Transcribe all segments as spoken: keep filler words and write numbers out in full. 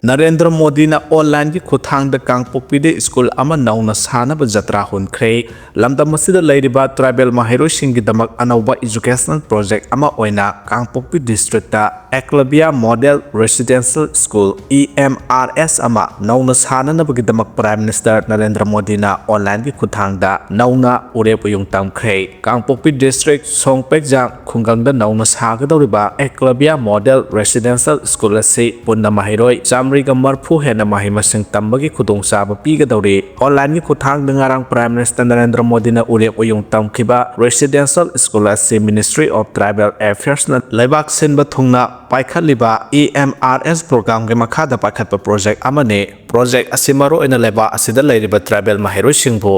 ꯅꯔꯦꯟꯗ꯭ꯔ ꯃꯣꯗꯤꯅ online ꯒꯤ ꯈꯨꯠꯊꯥꯡꯗ ꯀꯥꯡꯄꯣꯛꯄꯤꯗ school ꯑꯃ ꯅꯧꯅ ꯁꯥꯅꯕ ꯖꯇ꯭ꯔꯥ ꯍꯣꯟꯈ꯭ꯔꯦ꯫ ꯂꯝꯗꯝ ꯑꯁꯤꯗ ꯂꯩꯔꯤꯕ tribal ꯃꯍꯩꯔꯣꯏꯁꯤꯡꯒꯤꯗꯃꯛ ꯑꯅꯧꯕ educational project ꯑꯃ ꯑꯣꯏꯅ ꯀꯥꯡꯄꯣꯛꯄꯤ district ꯇ Eklavya Model Residential School, E M R S, ꯑꯃ ꯅꯧꯅ ꯁꯥꯅꯅꯕꯒꯤꯗꯃꯛ Prime Minister ꯅꯔꯦꯟꯗ꯭ꯔ ꯃꯣꯗꯤꯅ online ꯒꯤ ꯈꯨꯠꯊꯥꯡꯗ ꯅꯧꯅ ꯎꯔꯦꯞ ꯎꯌꯨꯡ ꯇꯝꯈ꯭ꯔꯦ꯫ ꯀꯥꯡꯄꯣꯛꯄꯤ district ꯁꯣꯡꯄꯦꯛꯖꯥꯡ ꯈꯨꯡꯒꯪꯗ ꯅꯧꯅ ꯁꯥꯒꯗꯧꯔꯤꯕ Eklavya Model Residential School ꯑꯁꯤ ꯄꯨꯟꯅ ꯃꯍꯩꯔꯣꯏ ꯆꯥꯃꯔꯤꯒ ꯃꯔꯐꯨ ꯍꯦꯟꯅ ꯃꯍꯩ ꯃꯁꯤꯡ ꯇꯝꯕꯒꯤ ꯈꯨꯗꯣꯡꯆꯥꯕ ꯄꯤꯒꯗꯧꯔꯤ꯫ Online ꯒꯤ ꯈꯨꯠꯊꯥꯡꯗ ꯉꯔꯥꯡ Prime Minister ꯅꯔꯦꯟꯗ꯭ꯔ ꯃꯣꯗꯤꯅ ꯎꯔꯦꯞ ꯎꯌꯨꯡ ꯇꯝꯈꯤꯕ residential school ꯑꯁꯤ Ministry of Tribal Affairs ꯅ ꯂꯩꯕꯥꯛ ꯁꯤꯟꯕ ꯊꯨꯡꯅ ꯄꯥꯏꯈꯠꯂꯤꯕ E M R S program ꯒꯤ ꯃꯈꯥꯗ ꯄꯥꯏꯈꯠꯄ project ꯑꯃꯅꯤ꯫ Project ꯑꯁꯤ ꯃꯔꯨꯑꯣꯏꯅ ꯂꯩꯕꯥꯛ ꯑꯁꯤꯗ ꯂꯩꯔꯤꯕ tribal ꯃꯍꯩꯔꯣꯏꯁꯤꯡꯕꯨ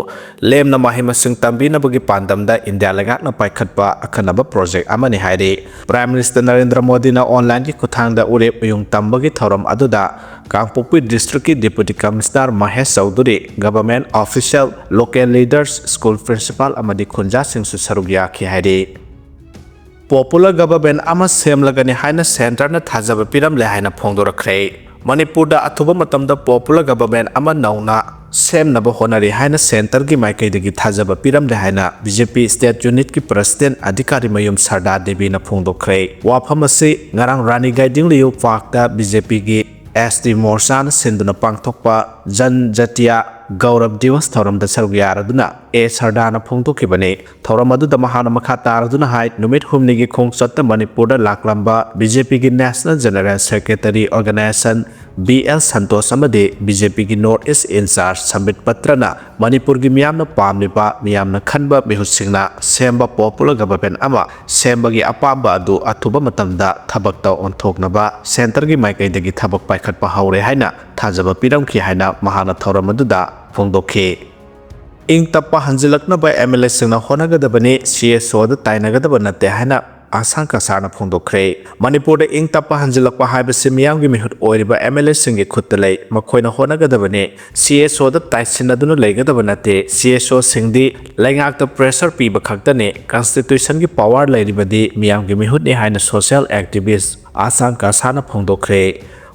ꯂꯦꯝꯅ ꯃꯍꯩ ꯃꯁꯤꯡ ꯇꯝꯕꯤꯅꯕꯒꯤ ꯄꯥꯟꯗꯝꯗ ꯏꯟꯗꯤꯌꯥ ꯂꯩꯉꯥꯛꯅ ꯄꯥꯏꯈꯠꯄ ꯑꯈꯟꯅꯕ project ꯑꯃꯅꯤ ꯍꯥꯏꯔꯤ꯫ Prime Minister ꯅꯔꯦꯟꯗ꯭ꯔ ꯃꯣꯗꯤꯅ online ꯒꯤ ꯈꯨꯠꯊꯥꯡꯗ ꯎꯔꯦꯞ ꯎꯌꯨꯡ ꯇꯝꯕꯒꯤ ꯊꯧꯔꯝ ꯑꯗꯨꯗ ꯀꯥꯡꯄꯣꯛꯄꯤ district ꯀꯤ Deputy Commissioner Mahesh Chaudhuri, government official, local leaders, school principal ꯑꯃꯗꯤ ꯈꯨꯟꯖꯥꯁꯤꯡꯁꯨ ꯁꯔꯨꯛ ꯌꯥꯈꯤ ꯍꯥꯏꯔꯤ꯫ Popular government ꯑꯃ ꯁꯦꯝꯂꯒꯅꯤ ꯍꯥꯏꯅ centre ꯅ ꯊꯥꯖꯕ ꯄꯤꯔꯝꯂꯦ ꯍꯥꯏꯅ ꯐꯣꯡꯗꯣꯔꯛꯈ꯭ꯔꯦ꯫ ꯃꯅꯤꯄꯨꯔꯗ ꯑꯊꯨꯕ ꯃꯇꯝꯗ popular government ꯑꯃ ꯅꯧꯅ ꯁꯦꯝꯅꯕ ꯍꯣꯠꯅꯔꯤ ꯍꯥꯏꯅ centre ꯒꯤ ꯃꯥꯏꯀꯩꯗꯒꯤ ꯊꯥꯖꯕ ꯄꯤꯔꯝꯂꯦ ꯍꯥꯏꯅ B J P state unit ꯀꯤ president ꯑꯙꯤꯀꯥꯔꯤ ꯃꯌꯨꯝ ꯁꯔꯗꯥ ꯗꯦꯕꯤꯅ ꯐꯣꯡꯗꯣꯛꯈ꯭ꯔꯦ꯫ ꯋꯥꯐꯝ ꯑꯁꯤ ꯉꯔꯥꯡ ꯔꯥꯅꯤ ꯒꯥꯏꯗꯤꯡꯂꯤꯌꯨ park ꯇ B J P ꯒꯤ S T ꯃꯣꯔꯆꯥꯅ ꯁꯤꯟꯗꯨꯅ ꯄꯥꯡꯊꯣꯛꯄ ꯖꯟ ꯖꯇꯤꯌꯥ ꯒꯧꯔꯕ ꯗꯤꯋꯁ ꯊꯧꯔꯝꯗ ꯁꯔꯨꯛ ꯌꯥꯔꯗꯨꯅ ꯑꯦ ꯁꯔꯗꯥꯅ ꯐꯣꯡꯗꯣꯛꯈꯤꯕꯅꯤ꯫ ꯊꯧꯔꯝ ꯑꯗꯨꯗ ꯃꯍꯥꯛꯅ ꯃꯈꯥ ꯇꯥꯔꯗꯨꯅ ꯍꯥꯏ, ꯅꯨꯃꯤꯠ ꯍꯨꯝꯅꯤꯒꯤ ꯈꯣꯡꯆꯠꯇ ꯃꯅꯤꯄꯨꯔꯗ ꯂꯥꯛꯂꯝꯕ B J P ꯒꯤ National General Secretary Organization B L Santosh ꯑꯃꯗꯤ B J P ꯒꯤ North East in-charge ꯁꯝꯕꯤꯠ ꯄꯇ꯭ꯔꯅ ꯃꯅꯤꯄꯨꯔꯒꯤ ꯃꯤꯌꯥꯝꯅ ꯄꯥꯝꯂꯤꯕ, ꯃꯤꯌꯥꯝꯅ ꯈꯟꯕ ꯃꯤꯍꯨꯠꯁꯤꯡꯅ ꯁꯦꯝꯕ popular government ꯑꯃ ꯁꯦꯝꯕꯒꯤ ꯑꯄꯥꯝꯕ ꯑꯗꯨ ꯑꯊꯨꯕ ꯃꯇꯝꯗ ꯊꯕꯛꯇ ꯑꯣꯟꯊꯣꯛꯅꯕ centre ꯒꯤ ꯃꯥꯏꯀꯩꯗꯒꯤ ꯊꯕꯛ ꯄꯥꯏꯈꯠꯄ ꯍꯧꯔꯦ ꯍꯥꯏꯅ ꯊꯥꯖꯕ ꯄꯤꯔꯝꯈꯤ ꯍꯥꯏꯅ ꯃꯍꯥꯛꯅ ꯊꯧꯔꯝ ꯑꯗꯨꯗ ꯐꯣꯡꯗꯣꯛꯈꯤ꯫ ꯏꯪ ꯇꯞꯄ ꯍꯟꯖꯤꯜꯂꯛꯅꯕ M L A ꯁꯤꯡꯅ ꯍꯣꯠꯅꯒꯗꯕꯅꯤ, C S O ꯗ ꯇꯥꯏꯅꯒꯗꯕ ꯅꯠꯇꯦ ꯍꯥꯏꯅ ꯑꯁꯥꯡ ꯀꯁꯥꯔꯅ ꯐꯣꯡꯗꯣꯛꯈ꯭ꯔꯦ꯫ ꯃꯅꯤꯄꯨꯔꯗ ꯏꯪ ꯇꯞꯄ ꯍꯟꯖꯤꯜꯂꯛꯄ ꯍꯥꯏꯕꯁꯤ ꯃꯤꯌꯥꯝꯒꯤ ꯃꯤꯍꯨꯠ ꯑꯣꯏꯔꯤꯕ M L A ꯁꯤꯡꯒꯤ ꯈꯨꯠꯇ ꯂꯩ, ꯃꯈꯣꯏꯅ ꯍꯣꯠꯅꯒꯗꯕꯅꯤ꯫ C S O ꯗ ꯇꯥꯏꯁꯤꯟꯅꯗꯨꯅ ꯂꯩꯒꯗꯕ ꯅꯠꯇꯦ꯫ C S O ꯁꯤꯡꯗꯤ ꯂꯩꯉꯥꯛꯇ pressure ꯄꯤꯕ ꯈꯛꯇꯅꯤ꯫ Constitution ꯒꯤ power ꯂꯩꯔꯤꯕꯗꯤ ꯃꯤꯌꯥꯝꯒꯤ ꯃꯤꯍꯨꯠꯅꯤ ꯍꯥꯏꯅ social activist ꯑꯁꯥꯡ ꯀꯁꯥꯔꯅ ꯐꯣꯡꯗꯣꯛꯈ꯭ꯔꯦ꯫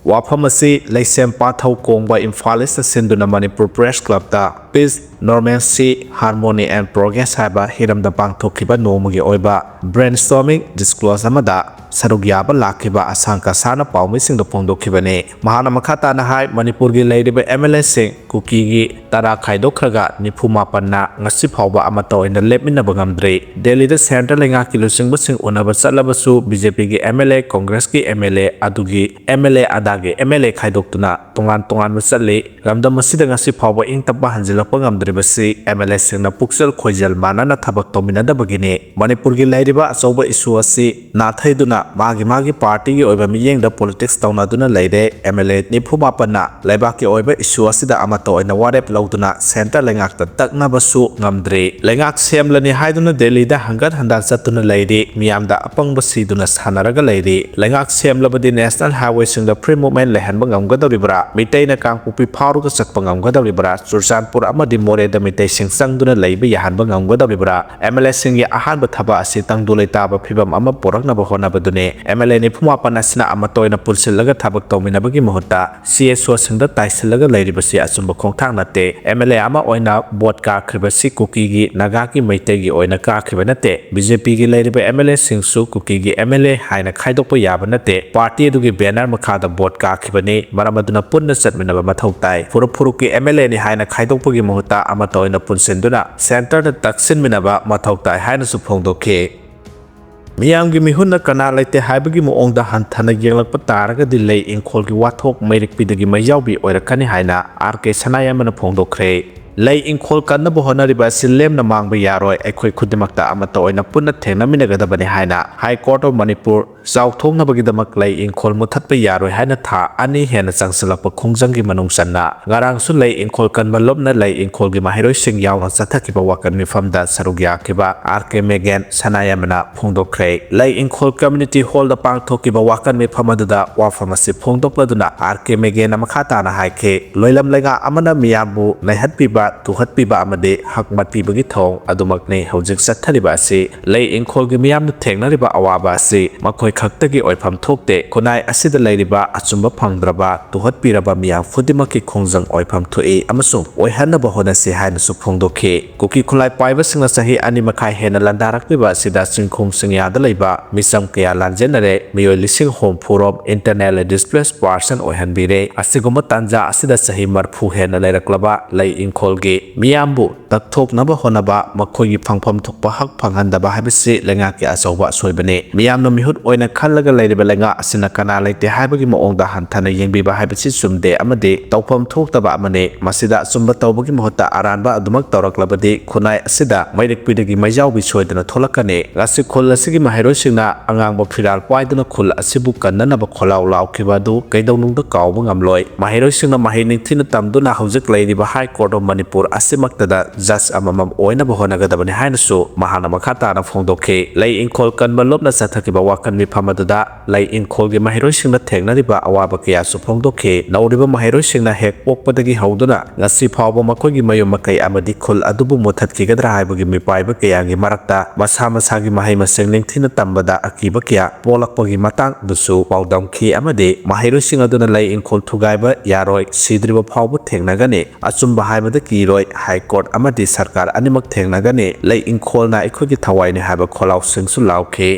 ꯋꯥꯐꯝ ꯑꯁꯤ ꯂꯩꯁꯦꯝ ꯄꯥꯊꯧ ꯀꯣꯡꯕ ꯏꯝꯐꯥꯂꯤꯁꯅ ꯁꯤꯟꯗꯨꯅ ꯃꯅꯤꯄꯨꯔ ꯄ꯭ꯔꯦꯁ ꯀ꯭ꯂꯕꯇ Peace, Normalcy, Harmony and Progress ꯍꯥꯏꯕ ꯍꯤꯔꯝꯗ ꯄꯥꯡꯊꯣꯛꯈꯤꯕ ꯅꯣꯡꯃꯒꯤ ꯑꯣꯏꯕ brainstorming discourse ꯑꯃꯗ ꯁꯔꯨꯛ ꯌꯥꯕ ꯂꯥꯛꯈꯤꯕ ꯑꯁꯥꯡ ꯀꯁꯥꯅ ꯄꯥꯎꯃꯤꯁꯤꯡꯗ ꯐꯣꯡꯗꯣꯛꯈꯤꯕꯅꯤ꯫ ꯃꯍꯥꯛꯅ ꯃꯈꯥ ꯇꯥꯅ ꯍꯥꯏ, ꯃꯅꯤꯄꯨꯔꯒꯤ ꯂꯩꯔꯤꯕ M L A ꯁꯤꯡ ꯀꯨꯀꯤꯒꯤ ꯇꯔꯥ ꯈꯥꯏꯗꯣꯛꯈ꯭ꯔꯒ ꯅꯤꯐꯨ ꯃꯥꯄꯟꯅ ꯉꯁꯤ ꯐꯥꯎꯕ ꯑꯃꯠꯇ ꯑꯣꯏꯅ ꯂꯦꯞꯃꯤꯟꯅꯕ ꯉꯝꯗ꯭ꯔꯤ꯫ ꯗꯦꯜꯂꯤꯗ centre ꯂꯩꯉꯥꯛꯀꯤ ꯂꯨꯆꯤꯡꯕꯁꯤꯡ ꯎꯅꯕ ꯆꯠꯂꯕꯁꯨ B J P ꯒꯤ M L A, Congress ꯀꯤ M L A, ꯑꯗꯨꯒꯤ M L A, ꯑꯗꯥꯒꯤ M L A ꯈꯥꯏꯗꯣꯛꯇꯨꯅ ꯇꯣꯉꯥꯟ ꯇꯣꯉꯥꯟꯕ ꯆꯠꯂꯤ꯫ ꯂꯝꯗꯝ ꯑꯁꯤꯗ ꯉꯁꯤ ꯐꯥꯎꯕ ꯏꯪ ꯇꯞꯄ ꯍꯟꯖꯤꯜꯂꯛꯄ ꯉꯝꯗ꯭ꯔꯤꯕꯁꯤ M L A ꯁꯤꯡꯅ ꯄꯨꯛꯆꯦꯜ ꯈꯣꯏꯖꯦꯜ ꯃꯥꯟꯅꯅ ꯊꯕꯛ ꯇꯧꯃꯤꯟꯅꯗꯕꯒꯤꯅꯤ꯫ ꯃꯅꯤꯄꯨꯔꯒꯤ ꯂꯩꯔꯤꯕ ꯑꯆꯧꯕ issue ꯑꯁꯤ ꯅꯥꯊꯩꯗꯨꯅ ꯃꯥꯒꯤ ꯃꯥꯒꯤ party ꯒꯤ ꯑꯣꯏꯕ ꯃꯤꯠꯌꯦꯡꯗ politics ꯇꯧꯅꯗꯨꯅ ꯂꯩꯔꯦ꯫ M L A ꯅꯤꯐꯨ ꯃꯥꯄꯟꯅ ꯂꯩꯕꯥꯛꯀꯤ ꯑꯣꯏꯕ issue ꯑꯁꯤꯗ ꯑꯃꯠꯇ ꯑꯣꯏꯅ ꯋꯥꯔꯦꯞ ꯂꯧꯗꯨꯅ centre ꯂꯩꯉꯥꯛꯇ ꯇꯛꯅꯕꯁꯨ ꯉꯝꯗ꯭ꯔꯤ꯫ ꯂꯩꯉꯥꯛ ꯁꯦꯝꯂꯅꯤ ꯍꯥꯏꯗꯨꯅ ꯗꯦꯜꯂꯤꯗ ꯍꯪꯒꯠ ꯍꯟꯗꯥ ꯆꯠꯇꯨꯅ ꯂꯩꯔꯤ꯫ ꯃꯤꯌꯥꯝꯗ ꯑꯄꯪꯕ ꯁꯤꯗꯨꯅ ꯁꯥꯟꯅꯔꯒ ꯂꯩꯔꯤ꯫ ꯂꯩꯉꯥꯛ ꯁꯦꯝꯂꯕꯗꯤ national highway ꯁꯤꯡꯗ free movement ꯂꯩꯍꯟꯕ ꯉꯝꯒꯗꯧꯔꯤꯕ꯭ꯔꯥ? ꯃꯤꯇꯩꯅ ꯀꯥꯡꯄꯣꯛꯄꯤ ꯐꯥꯎꯔꯒ ꯆꯠꯄ ꯉꯝꯒꯗꯧꯔꯤꯕ꯭ꯔꯥ? ꯆꯨꯔꯆꯥꯟꯄꯨꯔ ꯑꯃꯗꯤ ꯃꯣꯔꯦꯗ ꯃꯤꯇꯩꯁꯤꯡ ꯆꯪꯗꯨꯅ ꯂꯩꯕ ꯌꯥꯍꯟꯕ ꯉꯝꯒꯗꯧꯔꯤꯕ꯭ꯔꯥ? M L A ꯁꯤꯡꯒꯤ ꯑꯍꯥꯟꯕ ꯊꯕꯛ ꯑꯁꯤ ꯇꯪꯗꯨ ꯂꯩꯇꯥꯕ ꯐꯤꯚꯝ ꯑꯃ ꯄꯨꯔꯛꯅꯕ ꯍꯣꯠꯅꯕꯗꯨꯅꯤ꯫ M L A ꯅꯤꯐꯨ ꯃꯥꯄꯟ ꯑꯁꯤꯅ ꯑꯃꯠꯇ ꯑꯣꯏꯅ ꯄꯨꯟꯁꯤꯜꯂꯒ ꯊꯕꯛ ꯇꯧꯃꯤꯟꯅꯕꯒꯤ ꯃꯍꯨꯠꯇ C S O ꯁꯤꯡꯗ ꯇꯥꯏꯁꯤꯜꯂꯒ ꯂꯩꯔꯤꯕꯁꯤ ꯑꯆꯨꯝꯕ ꯈꯣꯡꯊꯥꯡ ꯅꯠꯇꯦ꯫ M L A ꯑꯃ ꯑꯣꯏꯅ vote ꯀꯥꯈ꯭ꯔꯤꯕꯁꯤ ꯀꯨꯀꯤꯒꯤ, ꯅꯥꯒꯥꯒꯤ, ꯃꯩꯇꯩꯒꯤ ꯑꯣꯏꯅ ꯀꯥꯈꯤꯕ ꯅꯠꯇꯦ꯫ B J P ꯒꯤ ꯂꯩꯔꯤꯕ M L A ꯁꯤꯡꯁꯨ ꯀꯨꯀꯤꯒꯤ M L A ꯍꯥꯏꯅ ꯈꯥꯏꯗꯣꯛꯄ ꯌꯥꯕ ꯅꯠꯇꯦ꯫ Party ꯑꯗꯨꯒꯤ banner ꯃꯈꯥꯗ vote ꯀꯥꯈꯤꯕꯅꯤ꯫ ꯃꯔꯝ ꯑꯗꯨꯅ ꯄꯨꯟꯅ ꯆꯠꯃꯤꯟꯅꯕ ꯃꯊꯧ ꯇꯥꯏ꯫ ꯐꯨꯔꯨꯞ ꯐꯨꯔꯨꯞꯀꯤ M L A ꯅꯤ ꯍꯥꯏꯅ ꯈꯥꯏꯗꯣꯛꯄꯒꯤ ꯃꯍꯨꯠꯇ ꯑꯃꯠꯇ ꯑꯣꯏꯅ ꯄꯨꯟꯁꯤꯟꯗꯨꯅ centre ꯗ ꯇꯛꯁꯤꯟꯃꯤꯟꯅꯕ ꯃꯊꯧ ꯇꯥꯏ ꯍꯥꯏꯅꯁꯨ ꯐꯣꯡꯗꯣꯛꯈꯤ꯫ ꯃꯤꯌꯥꯝꯒꯤ ꯃꯤꯍꯨꯠꯅ ꯀꯅꯥ ꯂꯩꯇꯦ ꯍꯥꯏꯕꯒꯤ ꯃꯑꯣꯡꯗ ꯍꯟꯊꯅ ꯌꯦꯡꯂꯛꯄ ꯇꯥꯔꯒꯗꯤ ꯂꯩ ꯏꯪꯈꯣꯜꯒꯤ ꯋꯥꯊꯣꯛ ꯃꯩꯔꯤꯛꯄꯤꯗꯒꯤ ꯃꯩꯖꯥꯎꯕꯤ ꯑꯣꯏꯔꯛꯀꯅꯤ ꯍꯥꯏꯅ R K ꯁꯅꯥꯌꯥꯝꯕꯅ ꯐꯣꯡꯗꯣꯛꯈ꯭ꯔꯦ꯫ ꯂꯩ ꯏꯪꯈꯣꯜ ꯀꯟꯅꯕ ꯍꯣꯠꯅꯔꯤꯕ ꯑꯁꯤ ꯂꯦꯝꯅ ꯃꯥꯡꯕ ꯌꯥꯔꯣꯏ, ꯑꯩꯈꯣꯏ ꯈꯨꯗꯤꯡꯃꯛꯇ ꯑꯃꯠꯇ ꯑꯣꯏꯅ ꯄꯨꯟꯅ ꯊꯦꯡꯅꯃꯤꯟꯅꯒꯗꯕꯅꯤ ꯍꯥꯏꯅ High Court of Manipur ꯆꯥꯎꯊꯣꯛꯅꯕꯒꯤꯗꯃꯛ ꯂꯩ ꯏꯪꯈꯣꯜ ꯃꯨꯊꯠꯄ ꯌꯥꯔꯣꯏ ꯍꯥꯏꯅ ꯊꯥ ꯑꯅꯤ ꯍꯦꯟꯅ ꯆꯪꯁꯤꯜꯂꯛꯄ ꯈꯣꯡꯖꯪꯒꯤ ꯃꯅꯨꯡ ꯆꯟꯅ ꯉꯔꯥꯡꯁꯨ ꯂꯩ ꯏꯪꯈꯣꯜ ꯀꯟꯕ ꯂꯨꯞꯅ ꯂꯩ ꯏꯪꯈꯣꯜꯒꯤ ꯃꯍꯩꯔꯣꯏꯁꯤꯡ ꯌꯥꯎꯅ ꯆꯠꯊꯈꯤꯕ ꯋꯥꯀꯠ ꯃꯤꯐꯝꯗ ꯁꯔꯨꯛ ꯌꯥꯈꯤꯕ R K ꯃꯦꯒꯦꯟ ꯁꯅꯥꯌꯥꯝꯕꯅ ꯐꯣꯡꯗꯣꯛꯈ꯭ꯔꯦ꯫ ꯂꯩ ꯏꯪꯈꯣꯜ community hall ꯗ ꯄꯥꯡꯊꯣꯛꯈꯤꯕ ꯋꯥꯀꯠ ꯃꯤꯐꯝ ꯑꯗꯨꯗ ꯋꯥꯐꯝ ꯑꯁꯤ ꯐꯣꯡꯗꯣꯛꯂꯗꯨꯅ R K ꯃꯦꯒꯦꯟꯅ ꯃꯈꯥ ꯇꯥꯅ ꯍꯥꯏꯈꯤ, ꯂꯣꯏꯂꯝ ꯂꯩꯉꯥꯛ ꯑꯃꯅ ꯃꯤꯌꯥꯝꯕꯨ ꯅꯩꯍꯠꯄꯤꯕ, ꯇꯨꯍꯠꯄꯤꯕ ꯑꯃꯗꯤ ꯍꯛ ꯃꯠꯄꯤꯕꯒꯤ ꯊꯧꯑꯣꯡ ꯑꯗꯨꯃꯛꯅꯤ ꯍꯧꯖꯤꯛ ꯆꯠꯊꯔꯤꯕ ꯑꯁꯤ꯫ ꯂꯩ ꯏꯪꯈꯣꯜꯒꯤ ꯃꯤꯌꯥꯝꯅ ꯊꯦꯡꯅꯔꯤꯕ ꯑꯋꯥꯕ ꯑꯁꯤ ꯃꯈꯣꯏ ꯈꯛꯇꯒꯤ ꯑꯣꯏꯐꯝ ꯊꯣꯛꯇꯦ꯫ ꯈꯨꯟꯅꯥꯏ ꯑꯁꯤꯗ ꯂꯩꯔꯤꯕ ꯑꯆꯨꯝꯕ ꯐꯪꯗ꯭ꯔꯕ, ꯇꯨꯍꯠꯄꯤꯔꯕ ꯃꯤꯌꯥꯝ ꯈꯨꯗꯤꯡꯃꯛꯀꯤ ꯈꯣꯡꯖꯪ ꯑꯣꯏꯐꯝ ꯊꯣꯛꯏ ꯑꯃꯁꯨꯡ ꯑꯣꯏꯍꯟꯅꯕ ꯍꯣꯠꯅꯁꯤ ꯍꯥꯏꯅꯁꯨ ꯐꯣꯡꯗꯣꯛꯈꯤ꯫ ꯀꯨꯀꯤ ꯈꯨꯠꯂꯥꯏ ꯄꯥꯏꯕꯁꯤꯡꯅ ꯆꯍꯤ ꯑꯅꯤ ꯃꯈꯥꯏ ꯍꯦꯟꯅ ꯂꯥꯟꯗꯥꯔꯛꯂꯤꯕ ꯑꯁꯤꯗ ꯆꯤꯡꯈꯣꯡ ꯆꯤꯡꯌꯥꯗ ꯂꯩꯕ ꯃꯤꯆꯝ ꯀꯌꯥ ꯂꯥꯟꯖꯦꯟꯅꯔꯦ꯫ ꯃꯤꯑꯣꯏ ꯂꯤꯁꯤꯡ ꯍꯨꯝꯐꯨ ꯔꯣꯝ internally displaced person ꯑꯣꯏꯍꯟꯕꯤꯔꯦ꯫ ꯑꯁꯤꯒꯨꯝꯕ ꯇꯥꯟꯖꯥ ꯑꯁꯤꯗ ꯆꯍꯤ ꯃꯔꯐꯨ ꯍꯦꯟꯅ ꯂꯩꯔꯛꯂꯕ ꯂꯩ ꯏꯪꯈꯣꯜꯒꯤ ꯃꯤꯌꯥꯝꯕꯨ ꯇꯛꯊꯣꯛꯅꯕ ꯍꯣꯠꯅꯕ, ꯃꯈꯣꯏꯒꯤ ꯐꯪꯐꯝ ꯊꯣꯛꯄ ꯍꯛ ꯐꯪꯍꯟꯗꯕ ꯍꯥꯏꯕꯁꯤ ꯂꯩꯉꯥꯛꯀꯤ ꯑꯆꯧꯕ ꯑꯁꯣꯏꯕꯅꯤ꯫ ꯃꯤꯌꯥꯝꯅ ꯃꯤꯍꯨꯠ ꯑꯣꯏꯅ ꯈꯜꯂꯒ ꯂꯩꯔꯤꯕ ꯂꯩꯉꯥꯛ ꯑꯁꯤꯅ ꯀꯅꯥ ꯂꯩꯇꯦ ꯍꯥꯏꯕꯒꯤ ꯃꯑꯣꯡꯗ ꯍꯟꯊꯅ ꯌꯦꯡꯕꯤꯕ ꯍꯥꯏꯕꯁꯤ ꯆꯨꯝꯗꯦ ꯑꯃꯗꯤ ꯇꯧꯐꯝ ꯊꯣꯛꯇꯕ ꯑꯃꯅꯤ꯫ ꯃꯁꯤꯗ ꯑꯆꯨꯝꯕ ꯇꯧꯕꯒꯤ ꯃꯍꯨꯠꯇ ꯑꯔꯥꯟꯕ ꯑꯗꯨꯃꯛ ꯇꯧꯔꯛꯂꯕꯗꯤ ꯈꯨꯟꯅꯥꯏ ꯑꯁꯤꯗ ꯃꯩꯔꯛꯄꯤꯗꯒꯤ ꯃꯩꯖꯥꯎꯕꯤ ꯁꯣꯏꯗꯅ ꯊꯣꯛꯂꯛꯀꯅꯤ꯫ ꯉꯁꯤ ꯈꯨꯜ ꯑꯁꯤꯒꯤ ꯃꯍꯩꯔꯣꯏꯁꯤꯡꯅ ꯑꯉꯥꯡꯕ ꯐꯤꯔꯥꯜ ꯄꯥꯏꯗꯨꯅ ꯈꯨꯜ ꯑꯁꯤꯕꯨ ꯀꯟꯅꯅꯕ ꯈꯣꯜꯂꯥꯎ ꯂꯥꯎꯈꯤꯕ ꯑꯗꯨ ꯀꯩꯗꯧꯅꯨꯡꯗ ꯀꯥꯎꯕ ꯉꯝꯂꯣꯏ꯫ ꯃꯍꯩꯔꯣꯏꯁꯤꯡꯅ ꯃꯍꯩ ꯅꯤꯡꯊꯤꯅ ꯇꯝꯗꯨꯅ ꯍꯧꯖꯤꯛ ꯂꯩꯔꯤꯕ High Court of Manipur ꯑꯁꯤꯃꯛꯇꯗ judge ꯑꯃꯃꯝ ꯑꯣꯏꯅꯕ ꯍꯣꯠꯅꯒꯗꯕꯅꯤ ꯍꯥꯏꯅꯁꯨ ꯃꯍꯥꯛꯅ ꯃꯈꯥ ꯇꯥꯅ ꯐꯣꯡꯗꯣꯛꯈꯤ꯫ ꯂꯩ ꯏꯪꯈꯣꯜ ꯀꯟꯕ ꯂꯣꯞꯅ ꯆꯠꯊꯈꯤꯕ ꯋꯥꯈꯜ ꯃꯤꯐꯝ ꯑꯗꯨꯗ ꯂꯩ ꯏꯪꯈꯣꯜꯒꯤ ꯃꯍꯩꯔꯣꯏꯁꯤꯡꯅ ꯊꯦꯡꯅꯔꯤꯕ ꯑꯋꯥꯕ ꯀꯌꯥꯁꯨ ꯐꯣꯡꯗꯣꯛꯈꯤ꯫ ꯅꯧꯔꯤꯕ ꯃꯍꯩꯔꯣꯏꯁꯤꯡꯅ ꯍꯦꯛ ꯄꯣꯛꯄꯗꯒꯤ ꯍꯧꯗꯨꯅ ꯉꯁꯤ ꯐꯥꯎꯕ ꯃꯈꯣꯏꯒꯤ ꯃꯌꯨꯝ ꯃꯀꯩ ꯑꯃꯗꯤ ꯈꯨꯜ ꯑꯗꯨꯕꯨ ꯃꯨꯠꯊꯠꯈꯤꯒꯗ꯭ꯔꯥ ꯍꯥꯏꯕꯒꯤ ꯃꯤꯄꯥꯏꯕ ꯀꯌꯥꯒꯤ ꯃꯔꯛꯇ ꯃꯁꯥ ꯃꯁꯥꯒꯤ ꯃꯍꯩ ꯃꯁꯤꯡ ꯅꯤꯡꯊꯤꯅ ꯇꯝꯕꯗ ꯑꯀꯤꯕ ꯀꯌꯥ ꯄꯣꯛꯂꯛꯄꯒꯤ ꯃꯇꯥꯡꯗꯁꯨ ꯄꯥꯎꯗꯝꯈꯤ ꯑꯃꯗꯤ ꯃꯍꯩꯔꯣꯏꯁꯤꯡ ꯑꯗꯨꯅ ꯂꯩ ꯏꯪꯈꯣꯜ ꯊꯨꯒꯥꯏꯕ ꯌꯥꯔꯣꯏ, ꯁꯤꯗ꯭ꯔꯤꯕ ꯐꯥꯎꯕ ꯊꯦꯡꯅꯒꯅꯤ, ꯑꯆꯨꯝꯕ ꯍꯥꯏꯕꯗ ꯀꯤꯔꯣꯏ, High Court ꯑꯃꯗꯤ ꯁꯔꯀꯥꯔ ꯑꯅꯤꯃꯛ ꯊꯦꯡꯅꯒꯅꯤ, ꯂꯩ ꯏꯪꯈꯣꯜꯅ ꯑꯩꯈꯣꯏꯒꯤ ꯊꯋꯥꯏꯅꯤ ꯍꯥꯏꯕ ꯈꯣꯜꯂꯥꯎꯁꯤꯡꯁꯨ ꯂꯥꯎꯈꯤ꯫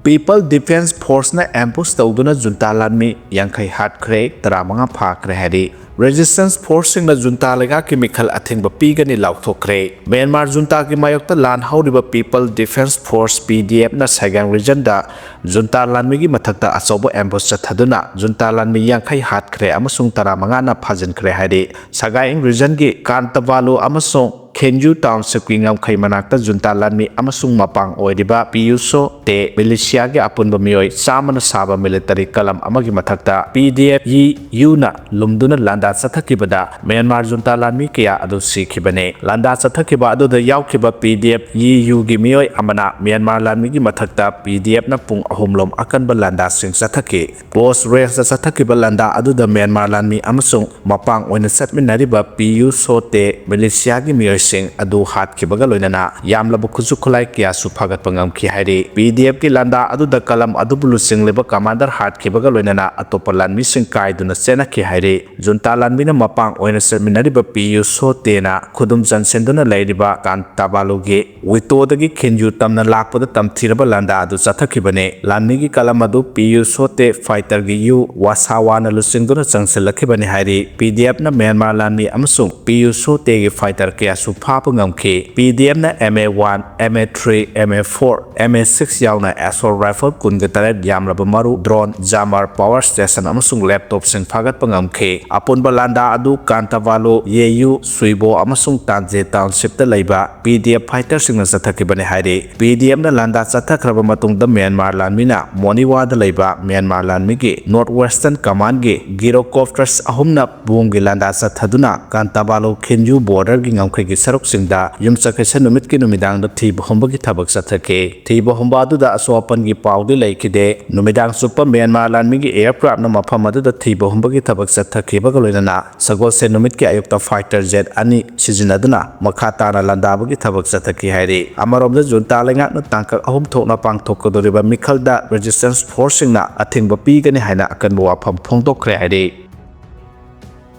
People Defence Forceꯅ ambush ꯇꯧꯗꯨꯅ ꯖꯨꯟꯇꯥ ꯂꯥꯟꯃꯤ ꯌꯥꯡꯈꯩ ꯍꯥꯠꯈ꯭ꯔꯦ, ꯇꯔꯥꯃꯉꯥ ꯐꯥꯈ꯭ꯔꯦ ꯍꯥꯏꯔꯤ꯫ Resistance Forceꯁꯤꯡꯅ ꯖꯨꯟꯇꯥ ꯂꯩꯉꯥꯛꯀꯤ ꯃꯤꯈꯜ ꯑꯊꯤꯡꯕ ꯄꯤꯒꯅꯤ ꯂꯥꯎꯊꯣꯛꯈ꯭ꯔꯦ꯫ ꯃ꯭ꯌꯥꯟꯃꯥꯔ ꯖꯨꯟꯇꯥꯒꯤ ꯃꯥꯌꯣꯛꯇ ꯂꯥꯟ ꯍꯧꯔꯤꯕ People Defence Force, PDFꯅ ꯁꯥꯏꯒꯥꯡ regionꯗ ꯖꯨꯟꯇꯥ ꯂꯥꯟꯃꯤꯒꯤ ꯃꯊꯛꯇ ꯑꯆꯧꯕ ambush ꯆꯠꯊꯗꯨꯅ ꯖꯨꯟꯇꯥ ꯂꯥꯟꯃꯤ ꯌꯥꯡꯈꯩ ꯍꯥꯠꯈ꯭ꯔꯦ ꯑꯃꯁꯨꯡ ꯇꯔꯥꯃꯉꯥꯅ ꯐꯥꯖꯤꯟꯈ꯭ꯔꯦ ꯍꯥꯏꯔꯤ꯫ ꯁꯥꯏꯒꯥꯡ regionꯒꯤ ꯀꯥꯟꯇꯕꯥꯂꯨ ꯑꯃꯁꯨꯡ ꯈꯦꯟꯖꯨ townshipꯀꯤ ꯉꯝꯈꯩ ꯃꯅꯥꯛꯇ ꯖꯨꯟꯇꯥ ꯂꯥꯟꯃꯤ ꯑꯃꯁꯨꯡ ꯃꯄꯥꯡ ꯑꯣꯏꯔꯤꯕ ꯄꯤꯌꯨꯁꯣ ꯇꯦ militiaꯒꯤ ꯑꯄꯨꯟꯕ ꯃꯤꯑꯣꯏ ꯆꯥꯝꯃꯅ ꯁꯥꯕ military column ꯑꯃꯒꯤ ꯃꯊꯛꯇ PDFEUꯅ ꯂꯨꯝꯗꯨꯅ ꯂꯥꯟꯗꯥ ꯆꯠꯊꯈꯤꯕꯗ ꯃ꯭ꯌꯥꯟꯃꯥꯔ ꯖꯨꯟꯇꯥ ꯂꯥꯟꯃꯤ ꯀꯌꯥ ꯑꯗꯨ ꯁꯤꯈꯤꯕꯅꯤ꯫ ꯂꯥꯟꯗꯥ ꯆꯠꯊꯈꯤꯕ ꯑꯗꯨꯗ ꯌꯥꯎꯈꯤꯕ PDFEUꯒꯤ ꯃꯤꯑꯣꯏ ꯑꯃꯅ ꯃ꯭ꯌꯥꯟꯃꯥꯔ ꯂꯥꯟꯃꯤꯒꯤ ꯃꯊꯛꯇ PDFꯅ ꯄꯨꯡ ꯑꯍꯨꯝꯂꯣꯝ ꯑꯀꯟꯕ ꯂꯥꯟꯗꯥꯁꯤꯡ ꯆꯠꯊꯈꯤ꯫ Close rangeꯗ ꯆꯠꯊꯈꯤꯕ ꯂꯥꯟꯗꯥ ꯑꯗꯨꯗ ꯃ꯭ꯌꯥꯟꯃꯥꯔ ꯂꯥꯟꯃꯤ ꯑꯃꯁꯨꯡ ꯃꯄꯥꯡ ꯑꯣꯏꯅ ꯆꯠꯃꯤꯟꯅꯔꯤꯕ ꯄꯤꯌꯨꯁꯣ ꯇꯦ militiaꯒꯤ ꯃꯤꯑꯣꯏ ꯁꯤꯡ ꯑꯗꯨ ꯍꯥꯠꯈꯤꯕꯒ ꯂꯣꯏꯅꯅ ꯌꯥꯝꯂꯕ ꯈꯨꯠꯁꯨ ꯈꯨꯠꯂꯥꯏ ꯀꯌꯥꯁꯨ ꯐꯥꯒꯠꯄ ꯉꯝꯈꯤ ꯍꯥꯏꯔꯤ꯫ ꯄꯤ ꯗꯤ ꯑꯦꯐꯀꯤ ꯂꯥꯟꯗꯥ ꯑꯗꯨꯗ ꯀꯂꯝ ꯑꯗꯨꯕꯨ ꯂꯨꯆꯤꯡꯂꯤꯕ ꯀꯃꯥꯟꯗꯔ ꯍꯥꯠꯈꯤꯕꯒ ꯂꯣꯏꯅꯅ ꯑꯇꯣꯞꯄ ꯂꯥꯟꯃꯤꯁꯤꯡ ꯀꯥꯏꯗꯨꯅ ꯆꯦꯟꯅꯈꯤ ꯍꯥꯏꯔꯤ꯫ ꯖꯨꯟꯇꯥ ꯂꯥꯟꯃꯤꯅ ꯃꯄꯥꯡ ꯑꯣꯏꯅ ꯆꯠꯃꯤꯟꯅꯔꯤꯕ ꯄꯤ ꯌꯨ ꯁꯣꯇꯦꯅ ꯈꯨꯗꯨꯝ ꯆꯟꯁꯤꯟꯗꯨꯅ ꯂꯩꯔꯤꯕ ꯀꯥꯟꯇꯥꯕꯥꯂꯨꯒꯤ ꯋꯤꯇꯣꯗꯒꯤ ꯈꯤꯟꯌꯨ ꯇꯝꯅ ꯂꯥꯛꯄꯗ ꯇꯝꯊꯤꯔꯕ ꯂꯥꯟꯗꯥ ꯑꯗꯨ ꯆꯠꯊꯈꯤꯕꯅꯤ꯫ ꯂꯥꯟꯃꯤꯒꯤ ꯀꯂꯝ ꯑꯗꯨ ꯄꯤ ꯌꯨ ꯁꯣꯇꯦ ꯐꯥꯏꯇꯔꯒꯤ ꯌꯨ ꯋꯥꯁꯥꯋꯥꯅ ꯂꯨꯆꯤꯡꯗꯨꯅ ꯆꯪꯁꯤꯜꯂꯛꯈꯤꯕꯅꯤ ꯍꯥꯏꯔꯤ꯫ ꯄꯤ ꯗꯤ ꯑꯦꯐꯅ ꯃ꯭ꯌꯥꯟꯃꯥꯔ ꯂꯥꯟꯃꯤ ꯑꯃꯁꯨꯡ ꯄꯤ ꯌꯨ ꯁꯣꯇꯦꯒꯤ ꯐꯥꯏꯇꯔ ꯀꯌꯥꯁꯨ ꯐꯥꯕ ꯉꯝꯈꯤ꯫ ꯄꯤ ꯗꯤ ꯑꯦꯐꯅ M A one, M A three, M A four, M A six ꯌꯥꯎꯅ ꯑꯦꯁꯣꯜ ꯔꯥꯏꯐꯜ ꯀꯨꯟꯒ ꯇꯔꯦꯠ, ꯌꯥꯝꯂꯕ ꯃꯔꯨ, ꯗ꯭ꯔꯣꯟ, ꯖꯥꯃꯔ, ꯄꯥꯋꯔ ꯁ꯭ꯇꯦꯁꯟ ꯑꯃꯁꯨꯡ ꯂꯦꯞꯇꯣꯞꯁꯤꯡ ꯐꯥꯒꯠꯄ ꯉꯝꯈꯤ꯫ ꯑꯄꯨꯟꯕ ꯂꯥꯟꯗꯥ ꯑꯗꯨ ꯀꯥꯟꯇꯥꯕꯥꯂꯣ, ꯌꯦꯌꯨ, ꯁꯨꯏꯕꯣ ꯑꯃꯁꯨꯡ ꯇꯥꯟꯖꯦ ꯇꯥꯎꯟꯁꯤꯞꯇ ꯂꯩꯕ ꯄꯤ ꯗꯤ ꯑꯦꯐ ꯐꯥꯏꯇꯔꯁꯤꯡꯅ ꯆꯠꯊꯈꯤꯕꯅꯤ ꯍꯥꯏꯔꯤ꯫ ꯄꯤ ꯗꯤ ꯑꯦꯐꯅ ꯂꯥꯟꯗꯥ ꯆꯠꯊꯈ꯭ꯔꯕ ꯃꯇꯨꯡꯗ ꯃ꯭ꯌꯥꯟꯃꯥꯔ ꯂꯥꯟꯃꯤꯅ ꯃꯣꯅꯤꯋꯥꯗ ꯂꯩꯕ ꯃ꯭ꯌꯥꯟꯃꯥꯔ ꯂꯥꯟꯃꯤꯒꯤ ꯅꯣꯔꯠ ꯋꯦꯁꯇꯔꯟ ꯀꯃꯥꯟꯒꯤ ꯒꯤꯔꯣꯀꯣꯞꯇꯔꯁ ꯑꯍꯨꯝꯅ ꯕꯣꯝꯒꯤ ꯂꯥꯟꯗꯥ ꯆꯠꯊꯗꯨꯅ ꯀꯥꯟꯇꯥꯕꯥꯂꯣ ꯈꯤꯟꯌꯨ ꯕꯣꯔꯗꯔꯒꯤ ꯉꯝꯈꯩꯒꯤ ꯁꯔꯨꯛꯁꯤꯡꯗ ꯌꯨꯝꯁꯀꯩꯁ ꯅꯨꯃꯤꯠꯀꯤ ꯅꯨꯃꯤꯗꯥꯡꯗ ꯊꯤꯕ ꯍꯨꯝꯕꯒꯤ ꯊꯕꯛ ꯆꯠꯊꯈꯤ꯫ ꯊꯤꯕ ꯍꯨꯝꯕ ꯑꯗꯨꯗ ꯑꯁꯣꯛ ꯑꯄꯟꯒꯤ ꯄꯥꯎꯗꯤ ꯂꯩꯈꯤꯗꯦ꯫ ꯅꯨꯃꯤꯗꯥꯡ ꯆꯨꯞꯄ ꯃ꯭ꯌꯥꯟꯃꯥꯔ ꯂꯥꯟꯃꯤꯒꯤ ꯑꯦꯌꯔꯀ꯭ꯔꯥꯐꯅ ꯃꯐꯝ ꯑꯗꯨꯗ ꯊꯤꯕ ꯍꯨꯝꯕꯒꯤ ꯊꯕꯛ ꯆꯠꯊꯈꯤꯕꯒ ꯂꯣꯏꯅꯅ ꯁꯒꯣꯜꯁꯦꯟ ꯅꯨꯃꯤꯠꯀꯤ ꯑꯌꯨꯛꯇ ꯐꯥꯏꯇꯔ ꯖꯦꯠ ꯑꯅꯤ ꯁꯤꯖꯤꯟꯅꯗꯨꯅ ꯃꯈꯥ ꯇꯥꯅ ꯂꯥꯟꯗꯥꯕꯒꯤ ꯊꯕꯛ ꯆꯠꯊꯈꯤ ꯍꯥꯏꯔꯤ꯫ ꯑꯃꯔꯣꯝꯗ ꯖꯨꯟꯇꯥ ꯂꯩꯉꯥꯛꯅ ꯇꯥꯡꯀꯛ ꯑꯍꯨꯝ ꯊꯣꯛꯅ ꯄꯥꯡꯊꯣꯛꯀꯗꯧꯔꯤꯕ ꯃꯤꯈꯜꯗ ꯔꯦꯖꯤꯁꯇꯦꯟꯁ ꯐꯣꯔꯁꯁꯤꯡꯅ ꯑꯊꯤꯡꯕ ꯄꯤꯒꯅꯤ ꯍꯥꯏꯅ ꯑꯀꯟꯕ ꯋꯥꯐꯝ ꯐꯣꯡꯗꯣꯛꯈ꯭ꯔꯦ ꯍꯥꯏꯔꯤ꯫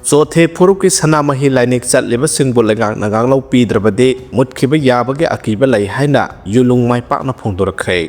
ꯆꯣꯊꯦ ꯐꯨꯔꯨꯞꯀꯤ ꯁꯅꯥꯃꯍꯤ ꯂꯥꯏꯅꯤꯡ ꯆꯠꯂꯤꯕꯁꯤꯡꯕꯨ ꯂꯩꯉꯥꯛꯅ ꯉꯥꯛꯂꯧ ꯄꯤꯗ꯭ꯔꯕꯗꯤ ꯃꯨꯠꯈꯤꯕ ꯌꯥꯕꯒꯤ ꯑꯀꯤꯕ ꯂꯩ ꯍꯥꯏꯅ ꯌꯨꯂꯨꯡ ꯃꯥꯏ ꯄꯥꯛꯅ ꯐꯣꯡꯗꯣꯔꯛꯈ꯭ꯔꯦ꯫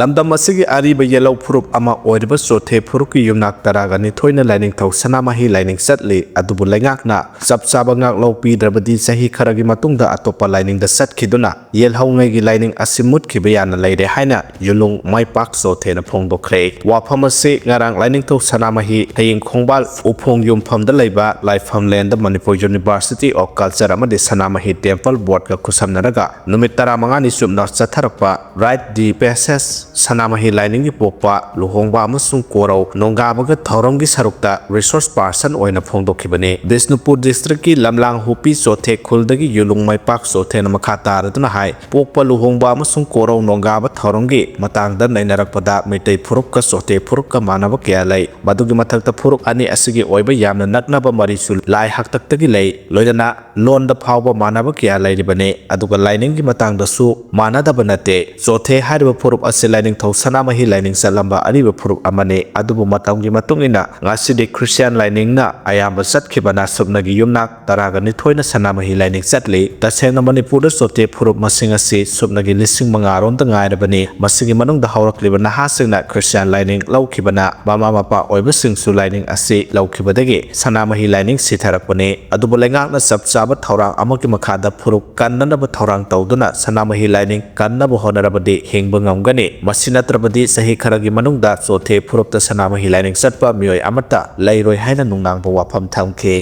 ꯂꯝꯗꯝ ꯑꯁꯤꯒꯤ ꯑꯔꯤꯕ ꯌꯦꯜꯍꯧ ꯐꯨꯔꯨꯞ ꯑꯃ ꯑꯣꯏꯔꯤꯕ ꯆꯣꯊꯦ ꯐꯨꯔꯨꯞꯀꯤ ꯌꯨꯝꯅꯥꯛ ꯇꯔꯥꯒ ꯅꯤꯊꯣꯏꯅ ꯂꯥꯏꯅꯤꯡꯊꯧ ꯁꯅꯥꯃꯍꯤ ꯂꯥꯏꯅꯤꯡ ꯆꯠꯂꯤ, ꯑꯗꯨꯕꯨ ꯂꯩꯉꯥꯛꯅ ꯆꯞ ꯆꯥꯕ ꯉꯥꯛꯂꯧ ꯄꯤꯗ꯭ꯔꯕꯗꯤ ꯆꯍꯤ ꯈꯔꯒꯤ ꯃꯇꯨꯡꯗ ꯑꯇꯣꯞꯄ ꯂꯥꯏꯅꯤꯡꯗ ꯆꯠꯈꯤꯗꯨꯅ ꯌꯦꯜꯍꯧꯉꯩꯒꯤ ꯂꯥꯏꯅꯤꯡ ꯑꯁꯤ ꯃꯨꯠꯈꯤꯕ ꯌꯥꯅ ꯂꯩꯔꯦ ꯍꯥꯏꯅ ꯌꯨꯂꯨꯡ ꯃꯥꯏ ꯄꯥꯛ ꯆꯣꯊꯦꯅ ꯐꯣꯡꯗꯣꯛꯈ꯭ꯔꯦ꯫ ꯋꯥꯐꯝ ꯑꯁꯤ ꯉꯔꯥꯡ ꯂꯥꯏꯅꯤꯡꯊꯧ ꯁꯅꯥꯃꯍꯤ ꯍꯌꯦꯡ ꯈꯣꯡꯕꯥꯜ ꯎꯐꯣꯡ ꯌꯨꯝꯐꯝꯗ ꯂꯩꯕ ꯂꯥꯏꯐꯝ ꯂꯦꯟꯗ ꯃꯅꯤꯄꯨꯔ ꯌꯨꯅꯤꯚꯔꯁꯤꯇꯤ ꯑꯣꯐ ꯀꯜꯆꯔ ꯑꯃꯗꯤ ꯁꯅꯥꯃꯍꯤ ꯇꯦꯝꯄꯜ ꯕꯣꯔꯗꯀ ꯈꯨꯠꯁꯝꯅꯔꯒ ꯅꯨꯃꯤꯠ ꯇꯔꯥꯃꯉꯥꯅꯤ ꯆꯨꯞꯅ ꯆꯠꯊꯔꯛꯄ ꯔꯥꯏꯠ ꯗꯤ ꯄꯦꯁꯦꯁ ꯁꯅꯥꯃꯍꯤ ꯂꯥꯏꯅꯤꯡꯒꯤ ꯄꯣꯛꯄ, ꯂꯨꯍꯣꯡꯕ ꯑꯃꯁꯨꯡ ꯀꯣꯔꯧ ꯅꯣꯡꯒꯥꯕꯒ ꯊꯧꯔꯝꯒꯤ ꯁꯔꯨꯛꯇ resource person ꯑꯣꯏꯅ ꯐꯣꯡꯗꯣꯛꯈꯤꯕꯅꯤ꯫ ꯕꯤꯁꯅꯨꯄꯨꯔ district ꯀꯤ ꯂꯝꯂꯥꯡ ꯍꯨꯄꯤ ꯆꯣꯊꯦ ꯈꯨꯜꯗꯒꯤ ꯌꯨꯂꯨꯡ ꯃꯩꯄꯥꯛ ꯆꯣꯊꯦꯅ ꯃꯈꯥ ꯇꯥꯔꯗꯨꯅ ꯍꯥꯏ, ꯄꯣꯛꯄ, ꯂꯨꯍꯣꯡꯕ ꯑꯃꯁꯨꯡ ꯀꯣꯔꯧ ꯅꯣꯡꯒꯥꯕ ꯊꯧꯔꯝꯒꯤ ꯃꯇꯥꯡꯗ ꯅꯩꯅꯔꯛꯄꯗ ꯃꯩꯇꯩ ꯐꯨꯔꯨꯞꯀ ꯆꯣꯊꯦ ꯐꯨꯔꯨꯞꯀ ꯃꯥꯟꯅꯕ ꯀꯌꯥ ꯂꯩ꯫ ꯃꯗꯨꯒꯤ ꯃꯊꯛꯇ ꯐꯨꯔꯨꯞ ꯑꯅꯤ ꯑꯁꯤꯒꯤ ꯑꯣꯏꯕ ꯌꯥꯝꯅ ꯅꯛꯅꯕ ꯃꯔꯤꯁꯨ ꯂꯥꯏ ꯍꯥꯛꯇꯛꯇꯒꯤ ꯂꯩ꯫ ꯂꯣꯏꯅꯅ ꯂꯣꯟꯗ ꯐꯥꯎꯕ ꯃꯥꯟꯅꯕ ꯀꯌꯥ ꯂꯩꯔꯤꯕꯅꯤ, ꯑꯗꯨꯒ ꯂꯥꯏꯅꯤꯡꯒꯤ ꯃꯇꯥꯡꯗꯁꯨ ꯃꯥꯟꯅꯗꯕ ꯅꯠꯇꯦ꯫ ꯆꯣꯊꯦ ꯍꯥꯏꯔꯤꯕ ꯐꯨꯔꯨꯞ ꯑꯁꯤ ꯂꯥꯏꯅꯤꯡꯊꯧ ꯁꯅꯥꯃꯍꯤ ꯂꯥꯏꯅꯤꯡ ꯆꯠꯂꯝꯕ ꯑꯔꯤꯕ ꯐꯨꯔꯨꯞ ꯑꯃꯅꯤ, ꯑꯗꯨꯕꯨ ꯃꯇꯝꯒꯤ ꯃꯇꯨꯡ ꯏꯟꯅ ꯉꯁꯤꯗꯤ Christian ꯂꯥꯏꯅꯤꯡꯅ ꯑꯌꯥꯝꯕ ꯆꯠꯈꯤꯕꯅ ꯁꯨꯞꯅꯒꯤ ꯌꯨꯝꯅꯥꯛ ꯇꯔꯥꯒ ꯅꯤꯊꯣꯏꯅ ꯁꯅꯥꯃꯍꯤ ꯂꯥꯏꯅꯤꯡ ꯆꯠꯂꯤ꯫ ꯇꯁꯦꯡꯅ ꯃꯅꯤꯄꯨꯔꯗ ꯆꯣꯊꯦ ꯐꯨꯔꯨꯞ ꯃꯁꯤꯡ ꯑꯁꯤ ꯁꯨꯞꯅꯒꯤ ꯂꯤꯁꯤꯡ ꯃꯉꯥ ꯔꯣꯝꯗ ꯉꯥꯏꯔꯕꯅꯤ꯫ ꯃꯁꯤꯒꯤ ꯃꯅꯨꯡꯗ ꯍꯧꯔꯛꯂꯤꯕ ꯅꯍꯥꯁꯤꯡꯅ Christian ꯂꯥꯏꯅꯤꯡ ꯂꯧꯈꯤꯕꯅ ꯃꯃꯥ ꯃꯄꯥ ꯑꯣꯏꯕꯁꯤꯡꯁꯨ ꯂꯥꯏꯅꯤꯡ ꯑꯁꯤ ꯂꯧꯈꯤꯕꯗꯒꯤ ꯁꯅꯥꯃꯍꯤ ꯂꯥꯏꯅꯤꯡ ꯁꯤꯊꯔꯛꯄꯅꯤ꯫ ꯑꯗꯨꯕꯨ ꯂꯩꯉꯥꯛꯅ ꯆꯞ ꯆꯥꯕ ꯊꯧꯔꯥꯡ ꯑꯃꯒꯤ ꯃꯈꯥꯗ ꯐꯨꯔꯨꯞ ꯀꯟꯅꯅꯕ ꯊꯧꯔꯥꯡ ꯇꯧꯗꯨꯅ ꯁꯅꯥꯃꯍꯤ ꯂꯥꯏꯅꯤꯡ ꯀꯟꯅꯕ ꯍꯣꯠꯅꯔꯕꯗꯤ ꯍꯤꯡꯕ ꯉꯝꯒꯅꯤ꯫ ꯃꯁꯤ ꯅꯠꯇ꯭ꯔꯕꯗꯤ ꯆꯍꯤ ꯈꯔꯒꯤ ꯃꯅꯨꯡꯗ ꯆꯣꯊꯦ ꯐꯨꯔꯨꯞꯇ ꯁꯅꯥꯃꯍꯤ ꯂꯥꯏꯅꯤꯡ ꯆꯠꯄ ꯃꯤꯑꯣꯏ ꯑꯃꯠꯇ ꯂꯩꯔꯣꯏ ꯍꯥꯏꯅ ꯅꯨꯡꯅꯥꯡꯕ ꯋꯥꯐꯝ ꯊꯝꯈꯤ꯫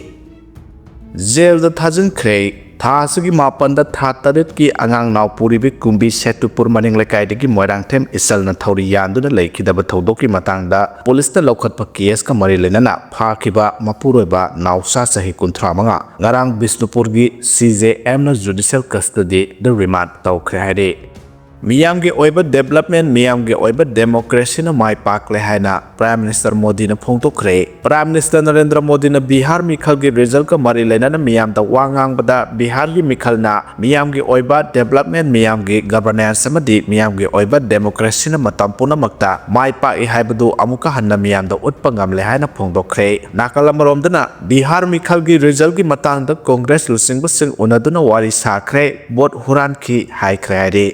ꯖꯦꯜꯗ ꯊꯥꯖꯤꯟꯈ꯭ꯔꯦ꯫ ꯊꯥ ꯑꯁꯤꯒꯤ ꯃꯥꯄꯟꯗ ꯊꯥ ꯇꯔꯦꯠꯀꯤ ꯑꯉꯥꯡ ꯅꯥꯎ ꯄꯨꯔꯤꯕꯤ ꯀꯨꯝꯕꯤ ꯁꯦꯇꯨꯄꯨꯔ ꯃꯅꯤꯡ ꯂꯩꯀꯥꯏꯗꯒꯤ ꯃꯣꯏꯔꯥꯡꯊꯦꯝ ꯏꯆꯜꯅ ꯊꯧꯔꯤ ꯌꯥꯟꯗꯨꯅ ꯂꯩꯈꯤꯗꯕ ꯊꯧꯗꯣꯛꯀꯤ ꯃꯇꯥꯡꯗ ꯄꯨꯂꯤꯁꯅ ꯂꯧꯈꯠꯄ ꯀꯦꯁꯀ ꯃꯔꯤ ꯂꯩꯅꯅ ꯐꯥꯈꯤꯕ ꯃꯄꯨꯔꯣꯏꯕ ꯅꯥꯎꯆꯥ ꯆꯍꯤ ꯀꯨꯟꯊ꯭ꯔꯥ ꯃꯉꯥ ꯉꯔꯥꯡ ꯕꯤꯁꯅꯨꯄꯨꯔꯒꯤ C J M ꯅ judicial custody ꯗ remand ꯇꯧꯈ꯭ꯔꯦ ꯍꯥꯏꯔꯤ꯫ ꯃꯤꯌꯥꯝꯒꯤ ꯑꯣꯏꯕ development, ꯃꯤꯌꯥꯝꯒꯤ ꯑꯣꯏꯕ democracy ꯅ ꯃꯥꯏ ꯄꯥꯛꯂꯦ ꯍꯥꯏꯅ Prime Minister ꯃꯣꯗꯤꯅ ꯐꯣꯡꯗꯣꯛꯈ꯭ꯔꯦ꯫ Prime Minister ꯅꯔꯦꯟꯗ꯭ꯔ ꯃꯣꯗꯤꯅ ꯕꯤꯍꯥꯔ ꯃꯤꯈꯜꯒꯤ result ꯀ ꯃꯔꯤ ꯂꯩꯅꯅ ꯃꯤꯌꯥꯝꯗ ꯋꯥ ꯉꯥꯡꯕꯗ, ꯕꯤꯍꯥꯔꯒꯤ ꯃꯤꯈꯜꯅ ꯃꯤꯌꯥꯝꯒꯤ ꯑꯣꯏꯕ development, ꯃꯤꯌꯥꯝꯒꯤ governance ꯑꯃꯗꯤ ꯃꯤꯌꯥꯝꯒꯤ ꯑꯣꯏꯕ democracy ꯅ ꯃꯇꯝ ꯄꯨꯝꯅꯃꯛꯇ ꯃꯥꯏ ꯄꯥꯛꯏ ꯍꯥꯏꯕꯗꯨ ꯑꯃꯨꯛꯀ ꯍꯟꯅ ꯃꯤꯌꯥꯝꯗ ꯎꯠꯄ ꯉꯝꯂꯦ ꯍꯥꯏꯅ ꯐꯣꯡꯗꯣꯛꯈ꯭ꯔꯦ꯫ ꯅꯥꯀꯜ ꯑꯃꯔꯣꯝꯗꯅ ꯕꯤꯍꯥꯔ ꯃꯤꯈꯜꯒꯤ result ꯀꯤ ꯃꯇꯥꯡꯗ Congress ꯂꯨꯆꯤꯡꯕꯁꯤꯡ ꯎꯅꯗꯨꯅ ꯋꯥꯔꯤ ꯁꯥꯈ꯭ꯔꯦ, vote ꯍꯨꯔꯥꯟꯈꯤ ꯍꯥꯏꯈ꯭ꯔꯦ ꯍꯥꯏꯔꯤ꯫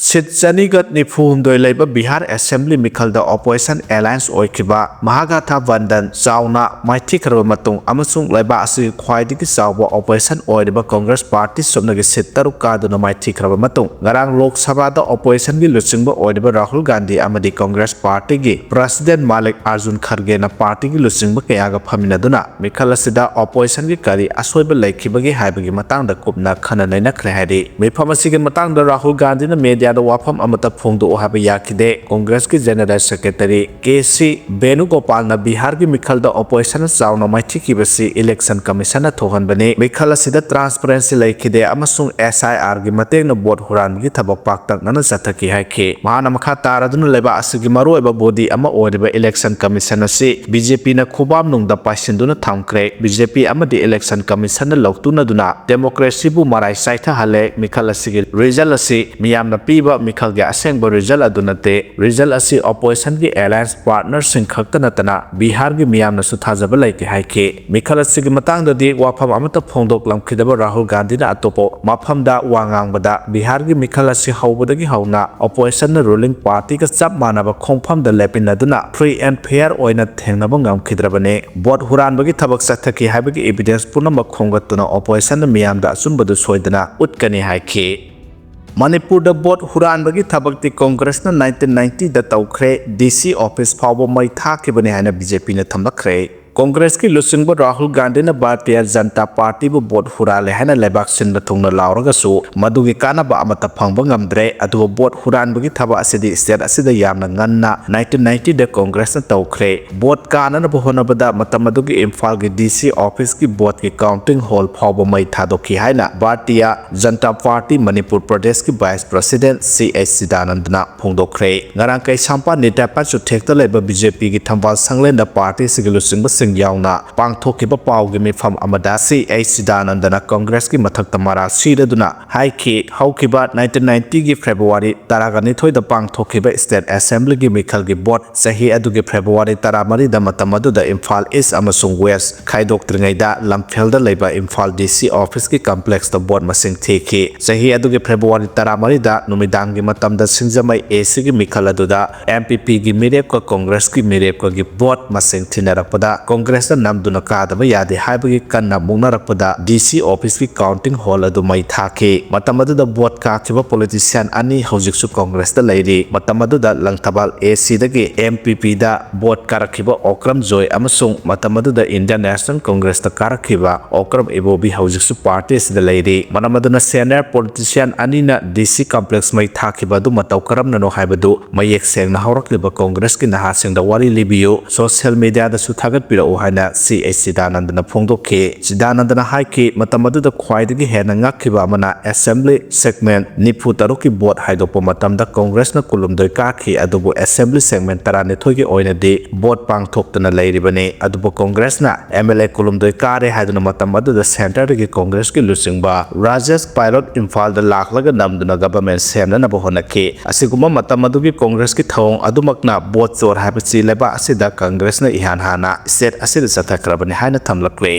Seat ꯆꯅꯤꯒ ꯅꯤꯐꯨ ꯍꯨꯝꯗꯣꯏ ꯂꯩꯕ ꯕꯤꯍꯥꯔ Assembly ꯃꯤꯈꯜꯗ opposition alliance ꯑꯣꯏꯈꯤꯕ ꯃꯍꯥꯒꯥꯊꯥꯕꯟꯗꯟ ꯆꯥꯎꯅ ꯃꯥꯏꯊꯤꯈ꯭ꯔꯕ ꯃꯇꯨꯡ ꯑꯃꯁꯨꯡ ꯂꯩꯕꯥꯛ ꯑꯁꯤꯒꯤ ꯈ꯭ꯋꯥꯏꯗꯒꯤ ꯆꯥꯎꯕ opposition ꯑꯣꯏꯔꯤꯕ Congress Party ꯁꯨꯞꯅꯒꯤ seat ꯇꯔꯨꯛ ꯀꯥꯗꯨꯅ ꯃꯥꯏꯊꯤꯈ꯭ꯔꯕ ꯃꯇꯨꯡ, ꯉꯔꯥꯡ ꯂꯣꯛ ꯁꯚꯥꯗ opposition ꯒꯤ ꯂꯨꯆꯤꯡꯕ ꯑꯣꯏꯔꯤꯕ ꯔꯥꯍꯨꯜ ꯒꯥꯟꯙꯤ ꯑꯃꯗꯤ Congress Party ꯒꯤ President ꯃꯥꯂꯤꯛ ꯑꯥꯔꯖꯨꯟ ꯈꯔꯒꯦꯅ party ꯒꯤ ꯂꯨꯆꯤꯡꯕ ꯀꯌꯥꯒ ꯐꯝꯃꯤꯟꯅꯗꯨꯅ ꯃꯤꯈꯜ ꯑꯁꯤꯗ opposition ꯒꯤ ꯀꯔꯤ ꯑꯁꯣꯏꯕ ꯂꯩꯈꯤꯕꯒꯦ ꯍꯥꯏꯕꯒꯤ ꯃꯇꯥꯡꯗ ꯀꯨꯞꯅ ꯈꯟꯅ ꯅꯩꯅꯈ꯭ꯔꯦ ꯍꯥꯏꯔꯤ꯫ ꯃꯤꯐꯝ ꯑꯁꯤꯒꯤ ꯃꯇꯥꯡꯗ ꯔꯥꯍꯨꯜ ꯒꯥꯟꯙꯤꯅ media ꯌꯥꯗ ꯋꯥꯐꯝ ꯑꯃꯠꯇ ꯐꯣꯡꯗꯣꯛꯎ ꯍꯥꯏꯕ ꯌꯥꯈꯤꯗꯦ꯫ ꯀꯣꯡꯒ꯭ꯔꯦꯁꯀꯤ ꯖꯦꯅꯔꯦꯜ ꯁꯦꯀ꯭ꯔꯦꯇꯔꯤ ꯀꯦ ꯁꯤ ꯕꯦꯅꯨꯒꯣꯄꯥꯜꯅ ꯕꯤꯍꯥꯔꯒꯤ ꯃꯤꯈꯜꯗ ꯑꯣꯄꯣꯖꯤꯁꯟꯅ ꯆꯥꯎꯅ ꯃꯥꯏꯊꯤꯈꯤꯕꯁꯤ ꯏꯂꯦꯛꯁꯟ ꯀꯃꯤꯁꯟꯅ ꯊꯣꯛꯍꯟꯕꯅꯤ꯫ ꯃꯤꯈꯜ ꯑꯁꯤꯗ ꯇ꯭ꯔꯥꯟꯁꯄꯔꯦꯟꯁꯤ ꯂꯩꯈꯤꯗꯦ ꯑꯃꯁꯨꯡ ꯑꯦꯁ ꯑꯥꯏ ꯑꯥꯔꯒꯤ ꯃꯇꯦꯡꯅ ꯚꯣꯠ ꯍꯨꯔꯥꯟꯕꯒꯤ ꯊꯕꯛ ꯄꯥꯛꯇꯛꯅꯅ ꯆꯠꯊꯈꯤ ꯍꯥꯏꯈꯤ꯫ ꯃꯍꯥꯛꯅ ꯃꯈꯥ ꯇꯥꯔꯗꯨꯅ ꯂꯩꯕꯥꯛ ꯑꯁꯤꯒꯤ ꯃꯔꯨꯑꯣꯏꯕ ꯕꯣꯗꯤ ꯑꯃ ꯑꯣꯏꯔꯤꯕ ꯏꯂꯦꯛꯁꯟ ꯀꯃꯤꯁꯟ ꯑꯁꯤ ꯕꯤ ꯖꯦ ꯄꯤꯅ ꯈꯨꯕꯥꯝꯅꯨꯡꯗ ꯄꯥꯏꯁꯤꯟꯗꯨꯅ ꯊꯝꯈ꯭ꯔꯦ꯫ ꯕꯤ ꯖꯦ ꯄꯤ ꯑꯃꯗꯤ ꯏꯂꯦꯛꯁꯟ ꯀꯃꯤꯁꯟꯅ ꯂꯧꯇꯨꯅꯗꯨꯅ ꯗꯦꯃꯣꯀ꯭ꯔꯦꯁꯤꯕꯨ ꯃꯔꯥꯏ ꯆꯥꯏꯊꯍꯜꯂꯦ꯫ ꯃꯤꯈꯜ ꯑꯁꯤꯒꯤ ꯔꯤꯖꯜ ꯑꯁꯤ ꯃꯤꯌꯥꯝꯅ ꯄꯤꯕ ꯃꯤꯈꯜꯒꯤ ꯑꯁꯦꯡꯕ ꯔꯤꯖꯜ ꯑꯗꯨ ꯅꯠꯇꯦ꯫ ꯔꯤꯖꯜ ꯑꯁꯤ ꯑꯣꯄꯣꯖꯤꯁꯟꯒꯤ ꯑꯦꯂꯥꯌꯟꯁ ꯄꯥꯔꯠꯅꯔꯁꯤꯡ ꯈꯛꯇ ꯅꯠꯇꯅ ꯕꯤꯍꯥꯔꯒꯤ ꯃꯤꯌꯥꯝꯅꯁꯨ ꯊꯥꯖꯕ ꯂꯩꯇꯦ ꯍꯥꯏꯈꯤ꯫ ꯃꯤꯈꯜ ꯑꯁꯤꯒꯤ ꯃꯇꯥꯡꯗꯗꯤ ꯋꯥꯐꯝ ꯑꯃꯠꯇ ꯐꯣꯡꯗꯣꯛꯂꯝꯈꯤꯗꯕ ꯔꯥꯍꯨꯜ ꯒꯥꯟꯙꯤꯅ ꯑꯇꯣꯞꯄ ꯃꯐꯝꯗ ꯋꯥ ꯉꯥꯡꯕꯗ, ꯕꯤꯍꯥꯔꯒꯤ ꯃꯤꯈꯜ ꯑꯁꯤ ꯍꯧꯕꯗꯒꯤ ꯍꯧꯅ ꯑꯣꯄꯣꯖꯤꯁꯟꯅ ꯔꯨꯂꯤꯡ ꯄꯥꯔꯇꯤꯒ ꯆꯞ ꯃꯥꯟꯅꯕ ꯈꯣꯡꯐꯝꯗ ꯂꯦꯞꯃꯤꯟꯅꯗꯨꯅ ꯐ꯭ꯔꯤ ꯑꯦꯟ ꯐꯦꯌꯔ ꯑꯣꯏꯅ ꯊꯦꯡꯅꯕ ꯉꯝꯈꯤꯗ꯭ꯔꯕꯅꯤ꯫ ꯚꯣꯠ ꯍꯨꯔꯥꯟꯕꯒꯤ ꯊꯕꯛ ꯆꯠꯊꯈꯤ ꯍꯥꯏꯕꯒꯤ ꯏꯚꯤꯗꯦꯟꯁ ꯄꯨꯝꯅꯃꯛ ꯈꯣꯝꯒꯠꯇꯨꯅ ꯑꯣꯄꯣꯖꯤꯁꯟꯅ ꯃꯤꯌꯥꯝꯗ ꯑꯆꯨꯝꯕꯗꯨ ꯁꯣꯏꯗꯅ ꯎꯠꯀꯅꯤ ꯍꯥꯏꯈꯤ꯫ ꯃꯅꯤꯄꯨꯔꯗ ꯚꯣꯠ ꯍꯨꯔꯥꯟꯕꯒꯤ ꯊꯕꯛꯇꯤ ꯀꯣꯡꯒ꯭ꯔꯦꯁꯅ ꯅꯥꯏꯟꯇꯤꯟ ꯅꯥꯏꯟꯇꯤꯗ ꯇꯧꯈ꯭ꯔꯦ, ꯗꯤ ꯁꯤ ꯑꯣꯐꯤꯁ ꯐꯥꯎꯕ ꯃꯩ ꯊꯥꯈꯤꯕꯅꯤ ꯍꯥꯏꯅ ꯕꯤ ꯖꯦ ꯄꯤꯅ ꯊꯝꯂꯛꯈ꯭ꯔꯦ꯫ ꯀꯣꯡꯒ꯭ꯔꯦꯁꯀꯤ ꯂꯨꯆꯤꯡꯕ ꯔꯥꯍꯨꯜ ꯒꯥꯟꯙꯤꯅ ꯚꯥꯔꯇꯤꯌ ꯖꯅꯇꯥ ꯄꯥꯔꯇꯤꯕꯨ ꯚꯣꯠ ꯍꯨꯔꯥꯜꯂꯦ ꯍꯥꯏꯅ ꯂꯩꯕꯥꯛ ꯁꯤꯟꯕ ꯊꯨꯡꯅ ꯂꯥꯎꯔꯒꯁꯨ ꯃꯗꯨꯒꯤ ꯀꯥꯟꯅꯕ ꯑꯃꯠꯇ ꯐꯪꯕ ꯉꯝꯗ꯭ꯔꯦ꯫ ꯑꯗꯨꯕꯨ ꯚꯣꯠ ꯍꯨꯔꯥꯟꯕꯒꯤ ꯊꯕꯛ ꯑꯁꯤꯗꯤ ꯁ꯭ꯇꯦꯠ ꯑꯁꯤꯗ ꯌꯥꯝꯅ ꯉꯟꯅ ꯅꯥꯏꯟꯇꯤꯟ ꯅꯥꯏꯟꯇꯤꯗ ꯀꯣꯡꯒ꯭ꯔꯦꯁꯅ ꯇꯧꯈ꯭ꯔꯦ꯫ ꯚꯣꯠ ꯀꯥꯅꯅꯕ ꯍꯣꯠꯅꯕꯗ ꯃꯇꯝ ꯑꯗꯨꯒꯤ ꯏꯝꯐꯥꯜꯒꯤ ꯗꯤ ꯁꯤ ꯑꯣꯐꯤꯁꯀꯤ ꯚꯣꯠꯀꯤ ꯀꯥꯎꯟꯇꯤꯡ ꯍꯣꯜ ꯐꯥꯎꯕ ꯃꯩ ꯊꯥꯗꯣꯛꯈꯤ ꯍꯥꯏꯅ ꯚꯥꯔꯇꯤꯌ ꯖꯅꯇꯥ ꯄꯥꯔꯇꯤ ꯃꯅꯤꯄꯨꯔ ꯄ꯭ꯔꯗꯦꯁꯀꯤ ꯚꯥꯏꯁ ꯄ꯭ꯔꯁꯤꯗꯦꯟꯠ ꯁꯤ ꯑꯩꯆ ꯁꯤꯗꯥꯅꯟꯗꯅ ꯐꯣꯡꯗꯣꯛꯈ꯭ꯔꯦ꯫ ꯉꯔꯥꯡ ꯀꯩꯁꯥꯝꯄꯥꯠ ꯅꯤꯇꯥ ꯄꯥꯠꯁꯨꯊꯦꯛꯇ ꯂꯩꯕ ꯕꯤ ꯖꯦ ꯄꯤꯒꯤ ꯊꯝꯕꯥꯜ ꯁꯪꯂꯦꯟꯗ ꯄꯥꯔꯇꯤꯁꯤꯒꯤ ꯂꯨꯆꯤꯡꯕꯁꯤꯡ ꯌꯥꯎꯅ ꯄꯥꯡꯊꯣꯛꯈꯤꯕ ꯄꯥꯎꯒꯤ ꯃꯤꯐꯝ ꯑꯃꯗ ꯁꯤ ꯑꯩꯆ ꯁꯤꯗꯥꯅꯟꯗꯅ ꯀꯣꯡꯒ꯭ꯔꯦꯁꯀꯤ ꯃꯊꯛꯇ ꯃꯔꯥ ꯁꯤꯔꯗꯨꯅ ꯍꯥꯏꯈꯤ, ꯍꯧꯈꯤꯕ ꯅꯥꯏꯟꯇꯤꯟ ꯅꯥꯏꯟꯇꯤꯒꯤ ꯐꯦꯕ꯭ꯔꯨꯋꯥꯔꯤ ꯇꯔꯥꯒ ꯅꯤꯊꯣꯏꯗ ꯄꯥꯡꯊꯣꯛꯈꯤꯕ ꯁ꯭ꯇꯦꯠ ꯑꯦꯁꯦꯝꯕ꯭ꯂꯤꯒꯤ ꯃꯤꯈꯜꯒꯤ ꯚꯣꯠ ꯆꯍꯤ ꯑꯗꯨꯒꯤ ꯐꯦꯕ꯭ꯔꯨꯋꯥꯔꯤ ꯇꯔꯥꯃꯔꯤꯗ, ꯃꯇꯝ ꯑꯗꯨꯗ ꯏꯝꯐꯥꯜ ꯏꯁ ꯑꯃꯁꯨꯡ ꯋꯦꯁ ꯈꯥꯏꯗꯣꯛꯇ꯭ꯔꯤꯉꯩꯗ ꯂꯝꯐꯦꯜꯗ ꯂꯩꯕ ꯏꯝꯐꯥꯜ ꯗꯤ ꯁꯤ ꯑꯣꯐꯤꯁꯀꯤ ꯀꯝꯄ꯭ꯂꯦꯛꯁꯇ ꯚꯣꯠ ꯃꯁꯤꯡ ꯊꯤꯈꯤ꯫ ꯆꯍꯤ ꯑꯗꯨꯒꯤ ꯐꯦꯕ꯭ꯔꯨꯋꯥꯔꯤ ꯇꯔꯥꯃꯔꯤꯗ ꯅꯨꯃꯤꯗꯥꯡꯒꯤ ꯃꯇꯝꯗ ꯁꯤꯡꯖꯃꯩ ꯑꯦ ꯁꯤꯒꯤ ꯃꯤꯈꯜ ꯑꯗꯨꯗ ꯑꯦꯝ ꯄꯤ ꯄꯤꯒꯤ ꯃꯤꯔꯦꯞꯀ ꯀꯣꯡꯒ꯭ꯔꯦꯁꯀꯤ ꯃꯤꯔꯦꯞꯀꯒꯤ ꯚꯣꯠ ꯃꯁꯤꯡ ꯊꯤꯅꯔꯛꯄꯗ ꯀꯣꯡꯒ꯭ꯔꯦꯁꯅ ꯅꯝꯗꯨꯅ ꯀꯥꯗꯕ ꯌꯥꯗꯦ ꯍꯥꯏꯕꯒꯤ ꯀꯟꯅ ꯃꯨꯛꯅꯔꯛꯄꯗ D C officeꯀꯤ counting hall ꯑꯗꯨ ꯃꯩ ꯊꯥꯈꯤ꯫ ꯃꯇꯝ ꯑꯗꯨꯗ vote ꯀꯥꯈꯤꯕ politician ꯑꯅꯤ ꯍꯧꯖꯤꯛꯁꯨ ꯀꯣꯡꯒ꯭ꯔꯦꯁꯇ ꯂꯩꯔꯤ꯫ ꯃꯇꯝ ꯑꯗꯨꯗ ꯂꯪꯊꯕꯥꯜ ACꯗꯒꯤ MPPꯗ vote ꯀꯥꯔꯛꯈꯤꯕ ꯑꯣꯀ꯭ꯔꯝ ꯖꯣꯏ ꯑꯃꯁꯨꯡ ꯃꯇꯝ ꯑꯗꯨꯗ Indian National Congressꯇ ꯀꯥꯔꯛꯈꯤꯕ ꯑꯣꯀ꯭ꯔꯝ ꯏꯕꯣꯕꯤ ꯍꯧꯖꯤꯛꯁꯨ party ꯑꯁꯤꯗ ꯂꯩꯔꯤ꯫ ꯃꯔꯝ ꯑꯗꯨꯅ senior politician ꯑꯅꯤꯅ D C complex ꯃꯩ ꯊꯥꯈꯤꯕ ꯑꯗꯨ ꯃꯇꯧ ꯀꯔꯝꯅꯅꯣ ꯍꯥꯏꯕꯗꯨ ꯃꯌꯦꯛ ꯁꯦꯡꯅ ꯍꯧꯔꯛꯂꯤꯕ ꯀꯣꯡꯒ꯭ꯔꯦꯁꯀꯤ ꯅꯍꯥꯁꯤꯡꯗ ꯋꯥꯔꯤ ꯂꯤꯕꯤꯌꯨ, social mediaꯗꯁꯨ ꯊꯥꯒꯠꯄꯤꯔꯛꯎ ꯍꯥꯏꯅ C H ꯆꯤꯗꯥꯅꯟꯗꯅ ꯐꯣꯡꯗꯣꯛꯈꯤ꯫ ꯆꯤꯗꯥꯅꯟꯗꯅ ꯍꯥꯏꯈꯤ, ꯃꯇꯝ ꯑꯗꯨꯗ ꯈ꯭ꯋꯥꯏꯗꯒꯤ ꯍꯦꯟꯅ ꯉꯛꯈꯤꯕ ꯑꯃꯅ assembly segment ꯅꯤꯐꯨ ꯇꯔꯨꯛꯀꯤ vote ꯍꯥꯏꯗꯣꯛꯄ ꯃꯇꯝꯗ ꯀꯣꯡꯒ꯭ꯔꯦꯁꯅ ꯀꯨꯜꯍꯨꯝꯗꯣꯏ ꯀꯥꯈꯤ, ꯑꯗꯨꯕꯨ assembly segment ꯇꯔꯥꯅꯤꯊꯣꯏꯒꯤ ꯑꯣꯏꯅꯗꯤ vote ꯄꯥꯡꯊꯣꯛꯇꯅ ꯂꯩꯔꯤꯕꯅꯤ꯫ ꯑꯗꯨꯕꯨ ꯀꯣꯡꯒ꯭ꯔꯦꯁꯅ MLA ꯀꯨꯜꯍꯨꯝꯗꯣꯏ ꯀꯥꯔꯦ ꯍꯥꯏꯗꯨꯅ ꯃꯇꯝ ꯑꯗꯨꯗ centreꯗꯒꯤ ꯀꯣꯡꯒ꯭ꯔꯦꯁꯀꯤ ꯂꯨꯆꯤꯡꯕ ꯔꯥꯖꯦꯁ ꯄꯥꯏꯂꯣꯠ ꯏꯝꯐꯥꯜꯗ ꯂꯥꯛꯂꯒ ꯅꯝꯗꯨꯅ government ꯁꯦꯝꯅꯅꯕ ꯍꯣꯠꯅꯈꯤ꯫ ꯑꯁꯤꯒꯨꯝꯕ ꯃꯇꯝ ꯑꯗꯨꯒꯤ ꯀꯣꯡꯒ꯭ꯔꯦꯁꯀꯤ ꯊꯧꯑꯣꯡ ꯑꯗꯨꯃꯛꯅ vote ꯆꯣꯔ ꯍꯥꯏꯕꯁꯤ ꯂꯩꯕꯥꯛ ꯑꯁꯤꯗ ꯀꯪꯒ꯭ꯔꯦꯁꯅ ꯏꯍꯥꯟ ꯍꯥꯟꯅ state ꯑꯁꯤꯗ ꯆꯠꯊꯈ꯭ꯔꯕꯅꯤ ꯍꯥꯏꯅ ꯊꯝꯂꯛꯂꯤ꯫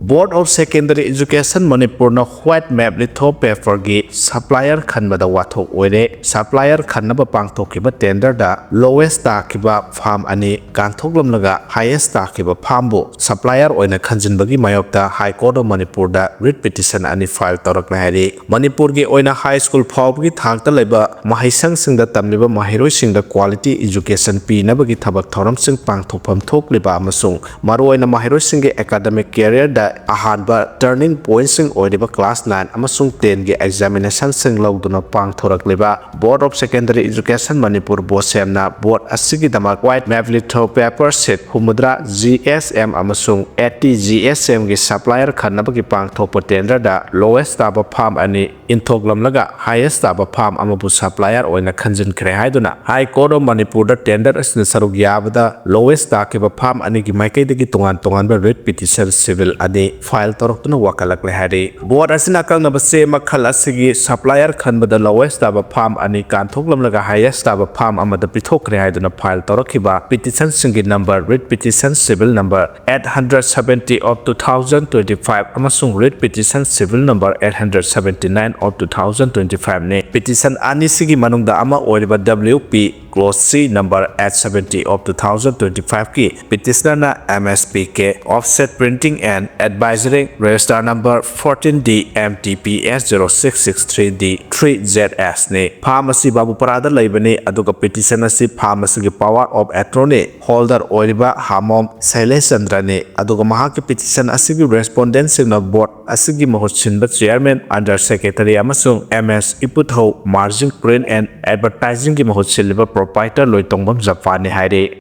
Board of Secondary Education ꯃꯅꯤꯄꯨꯔꯅ white map litho paperꯒꯤ supplier ꯈꯟꯕꯗ ꯋꯥꯊꯣꯛ ꯑꯣꯏꯔꯦ꯫ Supplier ꯈꯟꯅꯕ ꯄꯥꯡꯊꯣꯛꯈꯤꯕ tenderꯗ lowest ꯇꯥꯈꯤꯕ firm ꯑꯅꯤ ꯀꯥꯟꯊꯣꯛꯂꯝꯂꯒ highest ꯇꯥꯈꯤꯕ firmꯕꯨ supplier ꯑꯣꯏꯅ ꯈꯟꯖꯤꯟꯕꯒꯤ ꯃꯥꯌꯣꯛꯇ High Court of ꯃꯅꯤꯄꯨꯔꯗ writ petition ꯑꯅꯤ file ꯇꯧꯔꯛꯂꯦ ꯍꯥꯏꯔꯤ꯫ ꯃꯅꯤꯄꯨꯔꯒꯤ ꯑꯣꯏꯅ high school ꯐꯥꯎꯕꯒꯤ ꯊꯥꯛꯇ ꯂꯩꯕ ꯃꯍꯩꯁꯪꯁꯤꯡꯗ ꯇꯝꯂꯤꯕ ꯃꯍꯩꯔꯣꯏꯁꯤꯡꯗ quality education ꯄꯤꯅꯕꯒꯤ ꯊꯕꯛ ꯊꯧꯔꯝꯁꯤꯡ ꯄꯥꯡꯊꯣꯛꯐꯝ ꯊꯣꯛꯂꯤꯕ ꯑꯃꯁꯨꯡ ꯃꯔꯨꯑꯣꯏꯅ ꯃꯍꯩꯔꯣꯏꯁꯤꯡꯒꯤ academic careerꯗ ꯑꯍꯥꯟꯕ turning pointꯁꯤꯡ ꯑꯣꯏꯔꯤꯕ class nine ꯑꯃꯁꯨꯡ tenꯒꯤ examinationꯁꯤꯡ ꯂꯧꯗꯨꯅ ꯄꯥꯡꯊꯣꯔꯛꯂꯤꯕ Board of Secondary Education Manipur ꯕꯣꯁꯦꯝꯅ board ꯑꯁꯤꯒꯤꯗꯃꯛ white map litho paper sheet ꯍꯨꯝꯐꯨꯇꯔꯥ G S M ꯑꯃꯁꯨꯡ eighty G S Mꯒꯤ supplier ꯈꯟꯅꯕꯒꯤ ꯄꯥꯡꯊꯣꯛꯄ tenderꯗ lowest ꯇꯥꯕ firm ꯑꯅꯤ ꯏꯟꯊꯣꯛꯂꯝꯂꯒ highest ꯇꯥꯕ firm ꯑꯃꯕꯨ supplier ꯑꯣꯏꯅ ꯈꯟꯖꯤꯟꯈ꯭ꯔꯦ ꯍꯥꯏꯗꯨꯅ High Court of ꯃꯅꯤꯄꯨꯔꯗ tender ꯑꯁꯤꯗ ꯁꯔꯨꯛ ꯌꯥꯕꯗ lowest ꯇꯥꯈꯤꯕ firm ꯑꯅꯤꯒꯤ ꯃꯥꯏꯀꯩꯗꯒꯤ ꯇꯣꯉꯥꯟ ꯇꯣꯉꯥꯟꯕ writ petition civil ꯑꯅꯤ file ꯇꯧꯔꯛꯇꯨꯅ ꯋꯥꯀꯠꯂꯛꯂꯦ ꯍꯥꯏꯔꯤ꯫ Board ꯑꯁꯤꯅ ꯑꯀꯛꯅꯕ ꯆꯦ ꯃꯈꯜ ꯑꯁꯤꯒꯤ supplier ꯈꯟꯕꯗ lowest ꯇꯥꯕ firm ꯑꯅꯤ ꯀꯥꯟꯊꯣꯛꯂꯝꯂꯒ highest ꯇꯥꯕ firm ꯑꯃꯗ ꯄꯤꯊꯣꯛꯈ꯭ꯔꯦ ꯍꯥꯏꯗꯨꯅ file ꯇꯧꯔꯛꯈꯤꯕ petitionꯁꯤꯡꯒꯤ number, writ petition civil number eight hundred seventy of two thousand twenty-five ꯑꯃꯁꯨꯡ writ petition civil number eight hundred seventy-nine of two thousand twenty-five ꯅꯤ꯫ Petition ꯑꯅꯤꯁꯤꯒꯤ ꯃꯅꯨꯡꯗ ꯑꯃ ꯑꯣꯏꯔꯤꯕ W P Clause C number eight seventy of two thousand twenty-five ꯀꯤ petitionerꯅ M S P K Offset Printing and Advisory, register number fourteen D M T P S zero six six three D three Z S ꯅꯤ꯫ Farm ꯑꯁꯤ ꯕꯥꯕꯨꯄꯥꯔꯥꯗ ꯂꯩꯕꯅꯤ, ꯑꯗꯨꯒ petition ꯑꯁꯤ farm ꯑꯁꯤꯒꯤ power of attorney holder ꯑꯣꯏꯔꯤꯕ ꯍꯥꯃꯣꯝ ꯁꯩꯂꯦꯁ ꯆꯟꯗ꯭ꯔꯅꯤ꯫ ꯑꯗꯨꯒ ꯃꯍꯥꯛꯀꯤ petition ꯑꯁꯤꯒꯤ respondentꯁꯤꯡꯅ board ꯑꯁꯤꯒꯤ ꯃꯍꯨꯠ ꯁꯤꯟꯕ chairman, under secretary ꯑꯃꯁꯨꯡ M S ꯏꯄꯨꯊꯧ Margin Print and Advertisingꯒꯤ ꯃꯍꯨꯠ ꯁꯤꯜꯂꯤꯕ proprietor ꯂꯣꯏꯇꯣꯡꯕꯝ ꯖꯄꯥꯟꯅꯤ ꯍꯥꯏꯔꯤ꯫